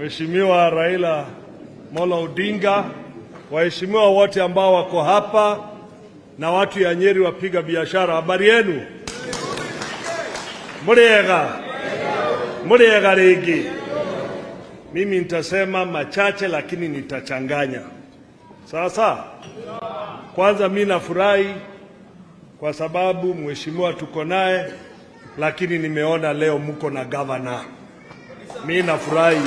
Mheshimiwa Raila Molo Odinga, waheshimiwa wote ambao wako hapa na watu ya Nyeri wapiga biashara, habari yenu? Muriega? Muriega ringi? Mimi nitasema machache lakini nitachanganya. Sasa kwanza, mi nafurahi kwa sababu mheshimiwa tuko naye, lakini nimeona leo mko na gavana. Mi nafurahi.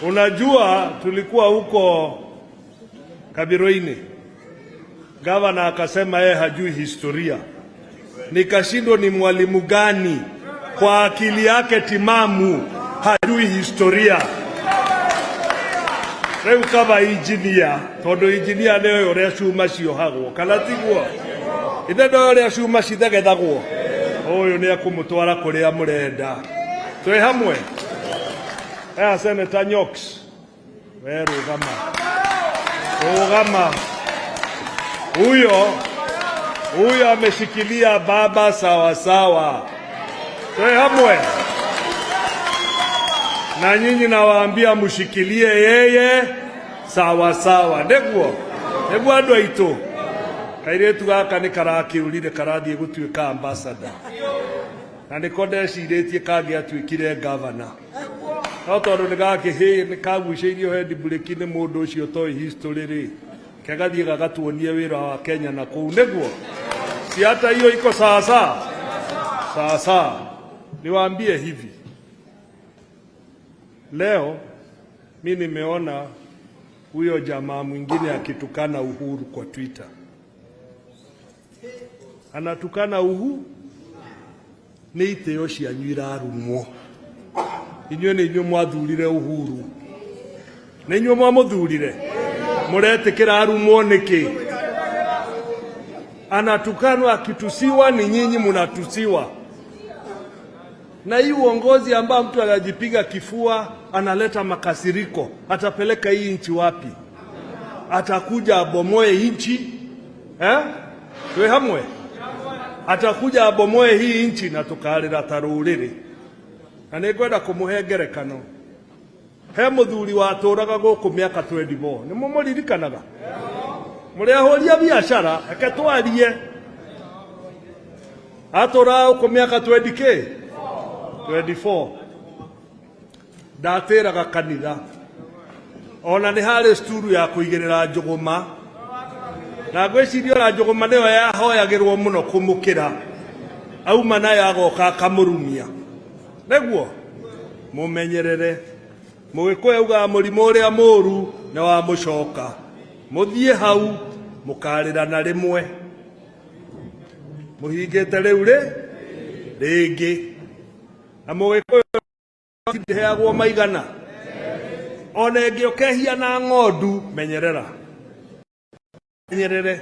Unajua, tulikuwa huko Kabiroini, gavana akasema yeye hajui historia. Nikashindwa ni mwalimu gani kwa akili yake timamu hajui historia. Rĩu kaba injinia tondu injinia nĩoĩ ũrĩa cuma ciohagwo kana tiguo? Ithe ndoĩ ũrĩa cuma cithegethagwo. Ũyũ nĩ ekũmũtwara kũrĩa mũrenda. Twĩ hamwe. Aya, Senator Nyox, we rũgama, rũgama. Huyo ameshikilia baba sawa sawa. Twĩ hamwe na nyinyi, nawaambia mshikilie yeye sawa sawa. Nĩguo nĩguo andũ aitũ, kairĩtu gaka nĩ karakĩũrire karathiĩ gũtuĩka ambassador, na nĩko ndecirĩtie kangĩatuĩkire governor, no tondũ nĩ kagucĩirio head brake nĩ mũndũ ũcio ũtoĩ history rĩ, kegathiĩ gagatuonie wĩra wa Kenya na kũu. Nĩguo si hata hiyo iko sawa sawa sawa sawa. Niwaambie hivi, leo mi nimeona huyo jamaa mwingine akitukana Uhuru kwa Twitter, anatukana Uhuru nĩ itĩo cianyu irarumwo. Inyuĩ nĩ inyuĩ mwathurire Uhuru, nĩ inyuĩ mwamũthurire, mũretĩkĩra arumwo nĩkĩ? Anatukanwa, akitusiwa ni nyinyi munatusiwa. Na hii uongozi ambao mtu anajipiga kifua analeta makasiriko, atapeleka hii nchi wapi? Atakuja abomoe nchi, eh? Twĩ hamwe? Atakuja abomoe hii nchi na tukarĩra ta rũrĩrĩ. Na nĩ ngwenda kũmũhe ngerekano. He mũthuri watũraga gũkũ mĩaka 24, nĩ mũmũririkanaga? Mũrĩ ahũri a biacara, reke twarie. Atũraga gũkũ mĩaka 20 k 24, ndatĩraga kanitha, ona nĩ harĩ sturu ya kũigĩrĩra njũgũma, na ngwĩciria ona njũgũma nĩyo yahoyagĩrwo mũno kũmũkĩra. Auma nayo agoka akamũrumia. Nĩguo mũmenyerere, Mũgĩkũyũ augaga mũrimũ ũrĩa mũũru nĩ wa mũcoka. Mũthiĩ hau mũkarĩra na rĩmwe mũhingĩte rĩu rĩ rĩngĩ, na Mũgĩkũyũ ndĩheagwo maigana. Ona ĩngĩ ũkehia na ng'ondu, menyerera, menyerere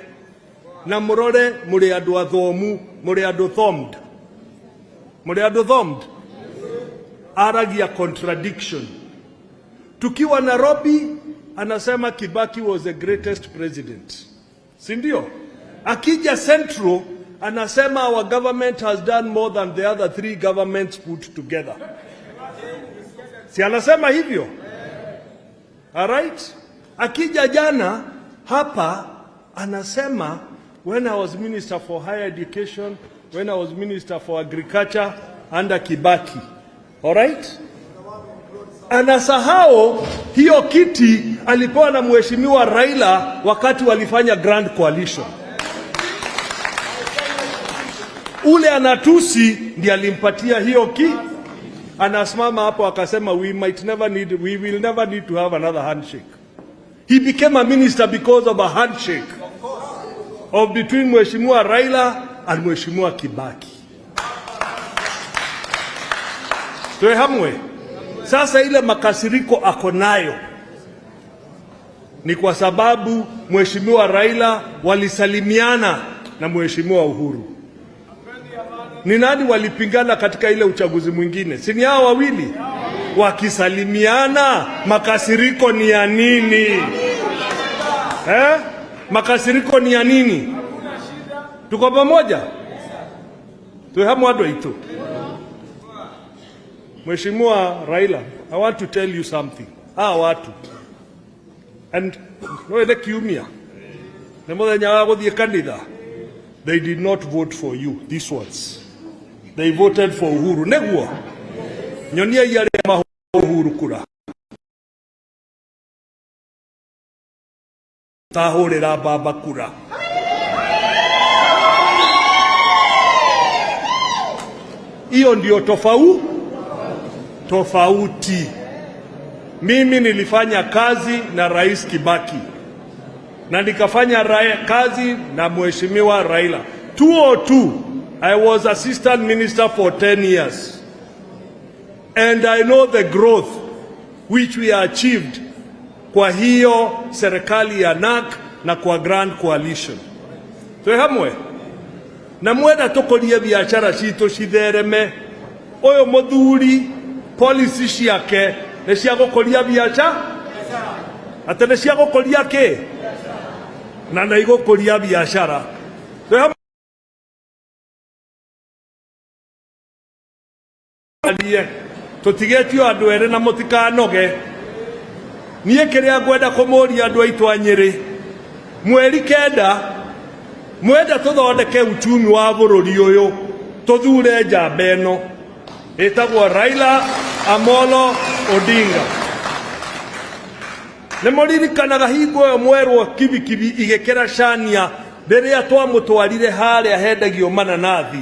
na mũrore. Mũrĩ andũ athomu, mũrĩ andũ thomed, mũrĩ andũ thomed. Aragia contradiction. Tukiwa Nairobi anasema Kibaki was the greatest president, si ndio? Akija Central anasema our government has done more than the other three governments put together. Si anasema hivyo? Alright? Akija jana hapa anasema when I was minister for higher education, when I was minister for agriculture under Kibaki. Alright? Anasahau hiyo kiti alipewa na Mheshimiwa Raila wakati walifanya Grand Coalition. Ule anatusi ndiye alimpatia hiyo ki. Anasimama hapo akasema we will never need to have another handshake. He became a minister because of a handshake of between Mheshimiwa Raila and Mheshimiwa Kibaki. Tuwe hamwe. Sasa ile makasiriko ako nayo ni kwa sababu Mheshimiwa Raila walisalimiana na Mheshimiwa Uhuru. Ni nani walipingana katika ile uchaguzi mwingine? Si ni hao wawili? Wakisalimiana, makasiriko ni ya nini? Eh? Makasiriko ni ya nini? Tuko pamoja? Twĩ hamwe andũ aitũ. Mheshimiwa Raila, I want to tell you something. Hawa watu and no ene kiumia nĩ mũthenya wa gũthiĩ kanitha. They did not vote for you, these ones. They voted for Uhuru. Nĩguo nyoniai arĩa mahũra Uhuru kura tahũrĩra baba kura. Hiyo ndio tofauti. Mimi nilifanya kazi na Rais Kibaki na nikafanya kazi na Mheshimiwa Raila. 202 I was assistant minister for 10 years and I know the growth which we achieved kwa hiyo serikali ya NARC na kwa Grand Coalition. Twĩ hamwe na mwenda tukurie biashara citũ cithereme. Ũyũ mũthuri policy ciake nĩ cia gũkũria biacara, atĩ nĩ cia gũkũria kĩ na nĩ igũkũria biacara. Twĩ hamwe tũtigĩtio andũ erĩ na mũtikanoge. Niĩ kĩrĩa ngwenda kũmũria andũ aitũ a Nyĩrĩ, mweri 9 mwenda tũthondeke uchumi wa bũrũri ũyũ, tũthure njamba ĩno ĩtagwo Raila Amolo Odinga. Nĩ mũririkanaga hingo ĩyo mwerwo kibikibi igĩkĩra cania rĩrĩa twamũtwarire harĩa hendagio mananathi.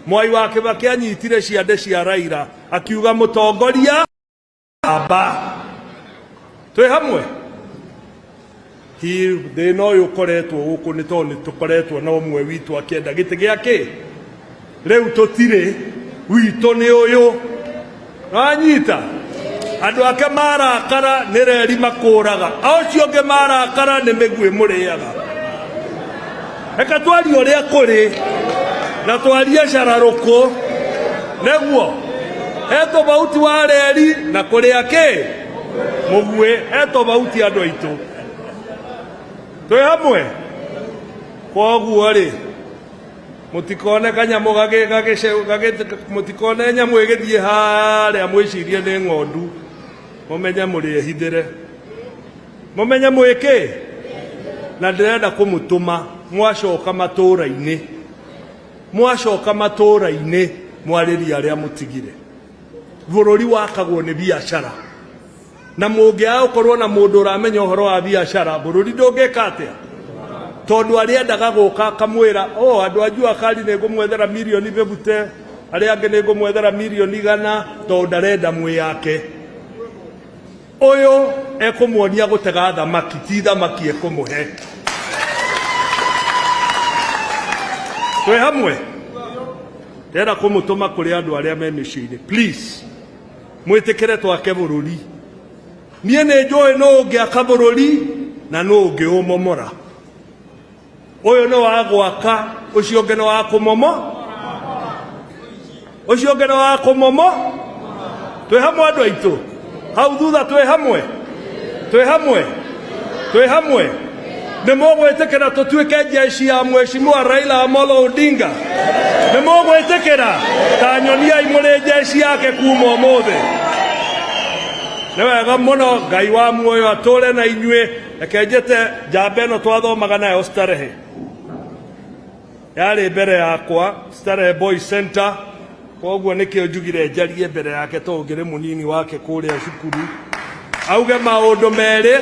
Mwai wa Kibaki anyitire ciande cia Raila akiuga mũtongoria amba. Twĩ hamwe hi thĩna ũyũ ũkoretwo gũkũ nĩ tondũ nĩ tũkoretwo na ũmwe witũ akĩenda gĩtĩ gĩa kĩ rĩu tũtirĩ witũ nĩ ũyũ wanyita andũ ake marakara nĩ reri makũraga a ũcio ũngĩ marakara nĩ mĩguĩ mũrĩaga. Reke twarie ũrĩa kũrĩ na twarie cararũkũ nĩguo he tofauti wa reri na kũrĩa kĩ mũguĩ, he tofauti andũ aitũ. Twĩ hamwe koguo rĩ mũtikone kanyamũ mũtikone nyamũ ĩgĩthiĩ harĩa mwĩcirie nĩ ng'ondu, mũmenye mũrĩehithĩre, mũmenye mwĩkĩ. Na ndĩrenda kũmũtũma mwacoka matũũra-inĩ, mwacoka matũũra-inĩ mwarĩrie arĩa mũtigire. Bũrũri wakagwo nĩ biacara na mũngĩaga gũkorwo na mũndũ ũramenya ũhoro wa biacara bũrũri ndũngĩka atĩa, tondũ arĩa endaga gũka akamwĩra o andũ a Jua Kali nĩ ngũmwethera mirioni 50, arĩa angĩ nĩ ngũmwethera mirioni 100, tondũ ndarenda mwĩ yake. Ũyũ ekũmuonia gũtega thamaki, ti thamaki ekũmũhe. Twĩ hamwe ndĩrenda kũmũtũma kũrĩ andũ arĩa me mĩciĩ-inĩ, please mwĩtĩkĩre twake bũrũri. Niĩ nĩ njũĩ nũ ũngĩaka bũrũri na nũ ũngĩũmomora. Ũyũ nĩ wa gwaka, ũcio ũngĩ nĩ wa kũmomo, ũcio ũngĩ nĩ wa kũmomo. Twĩ hamwe andũ aitũ hau thutha, twĩ hamwe, twĩ hamwe, twĩ hamwe. Nĩ mũgwĩtĩkĩra tũtuĩke jeshi ya Mheshimiwa Raila Amolo Odinga? Nĩ mũgwĩtĩkĩra? Ta nyoniai mũrĩ jeshi yake kuma ũmũthĩ. Nĩ wega mũno. Ngai wa muoyo atũre na inyuĩ. Reke njĩte njamba ĩno twathomaga nayo Starehe, yarĩ mbere yakwa Starehe Boys Center, koguo nĩkĩo njugire njarie mbere yake tondũ ngĩrĩ mũnini wake kũrĩa cukuru, auge maũndũ merĩ.